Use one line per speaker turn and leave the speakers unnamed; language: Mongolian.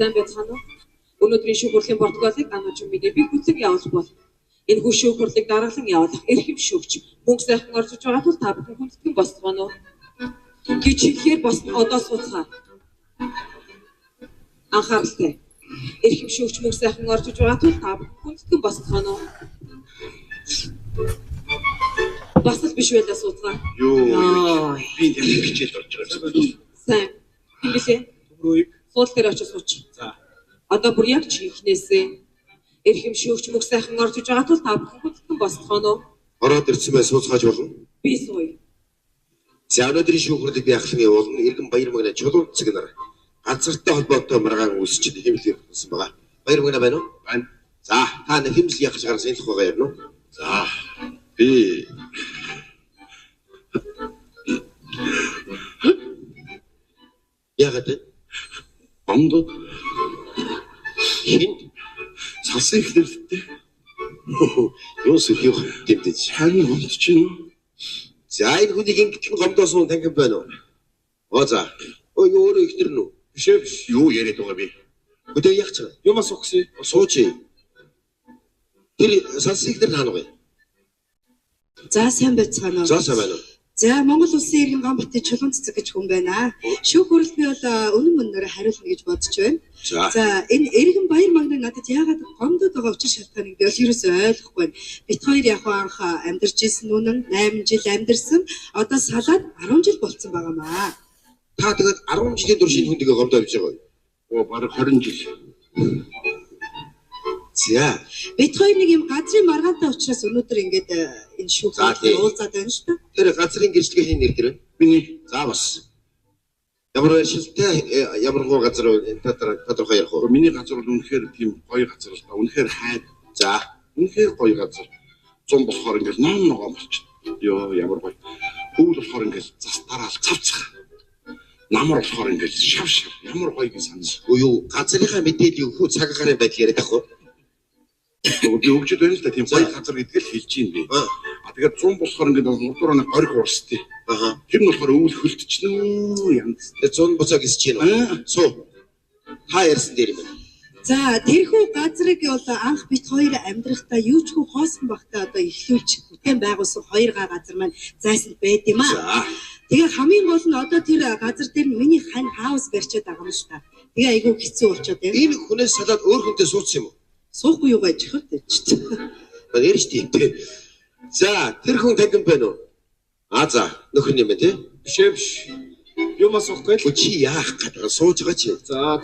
Сайн байцгаана уу? Өнөөдрийн шүүх хурлын протоколыг Анужин мэдээ би хүлэг явуулах болно. Энэхүү шүүх хурлыг дараалан явуулах эрхэм шүүгч мөнгө сайхан оржиж байгаа тул та бүхэн хүндэтгэн босцгооно уу? Гэж хэлэхээр босно одоо сууцгаа. Анхааралтай. Эрхэм шүүгч мөнгө сайхан оржиж байгаа тул та бүхэн хүндэтгэн босцгооно уу? Бас л биш байлаа сууцгаа.
Юу би тэр хичээлд орж байгаа юм.
Сайн. Хэн блэ?
Төмрөөг.
Суулт дээр очиж сууч.
За.
Одоо бүр яг чихнээсээ эрхэм шүүгч мөнгө сайхан орж иж байгаа тул та бүхэн хүндэтгэн босцгооно уу?
Ороод ирсэн бай сууцгааж болно.
Би сууя.
За өнөөдрийн шүүх хурлыг би ахлан явуулна. Иргэн баяр магна чулуун цэг нар газартай холбоотой маргаан үүсчихэд хэмнэл явуулсан байгаа. Баяр магна байна уу?
Байна.
За та нэг хэмнэл яах гэж гарсан энэ тухайгаа ярина уу?
За би
Яагаад вэ?
Ондод
Хин
салсан ихнэртэй
юу сөрхийх дэмдэж.
харин гомдож байна уу?
За энэ хүнийг ингэтгэн гомдоосон танхим байна уу? Оо за. Өө юу өөрөө ихнэр нь үү?
Биш ээ биш. Юу яриад байгаа би?
Өдөө яах ч.
Юмас ухсан.
Сууч. Тэр салсан ихнэр таана уу?
За сайн байцгаана уу.
За сайн байна уу?
За Монгол улсын иргэн Ганбатын Чулуун цэцэг гэж хүн байна. Шүүх хуралд би бол үнэн мөнөөр хариулна гэж бодож байна.
За.
За энэ иргэн баяр магнаа надад яагаад гомдод байгаа учир шалтгааныг би бол ерөөсөө ойлгохгүй байна. Бит хоёр яг анх амьдарч исэн үнэн 8 жил амьдарсан. Одоо салаад 10 жил болцсон байгаа маа.
Та тэгээд 10 жилийн турш энэ хүндгээ гомдоо явж байгаа юу?
Оо бараг 20 жил.
За.
Бит хоёр нэг юм газрын маргаантай учраас өнөөдөр ингээд энэ шүүх
За,
хурлаар
тий.
уулзаад байна шүү дээ.
Тэр газрын гэрчлэгээ хин нэр тэр вэ?
Миний
За бас. Ямар байршилтай ямар гоо газар вэ? Та тодорхой ярих уу?
миний газар бол үнэхээр тийм гоё газар л да. Үнэхээр хайд.
За.
Үнэхээр гоё газар. Зун болохоор ингээл ном ногоон болчихно. Йоо ямар гоё. Өвөл болохоор ингээл зас дараал цавцах. Намар болохоор ингээл шав шав. Ямар гоё гэж санаж.
Үгүй юу газрынхаа мэдээлэл өгөх үү цаг гарын байдал яриад ах уу?
Нөгөө би хөгжид байна л да. Тийм
За.
гоё газар гэдгээл хэлж юм би.
Аа.
А тэгээд зун болохоор ингээд нурдураа нэг горих урсдээ.
Аха.
Тэр нь болохоор өвөл хөлтчихнө янз.
Тэр зун буцаа гисэж гин үү?
Аа.
Суу. Та ярьсан дээр юм байна.
За тэрхүү газрыг бол анх бит хоёр амьдрахдаа юу ч хүү хоосон багтаа одоо эхлүүлж бүтээн байгуулсан хоёр га газар маань зайсанд байд юм аа.
За.
Тэгээ хамгийн гол нь одоо тэр газар дээр нь миний хань хаус барьчаад байгаа юм л та. Тэгээ айгүй хэцүү болчиход байна.
Энэ хүнээс салаад өөр хүнтэй сууцсан юм уу?
Суухгүй юу гэж хөлтэй ч.
Ба ярьж тийм тий. За, тэр хүн танхим байна уу? А за, нөхөр нь юм байна тий.
Биш ээ биш. Юмас ухахгүй л.
Үгүй чи яах гэдэг сууж байгаа чи.
За.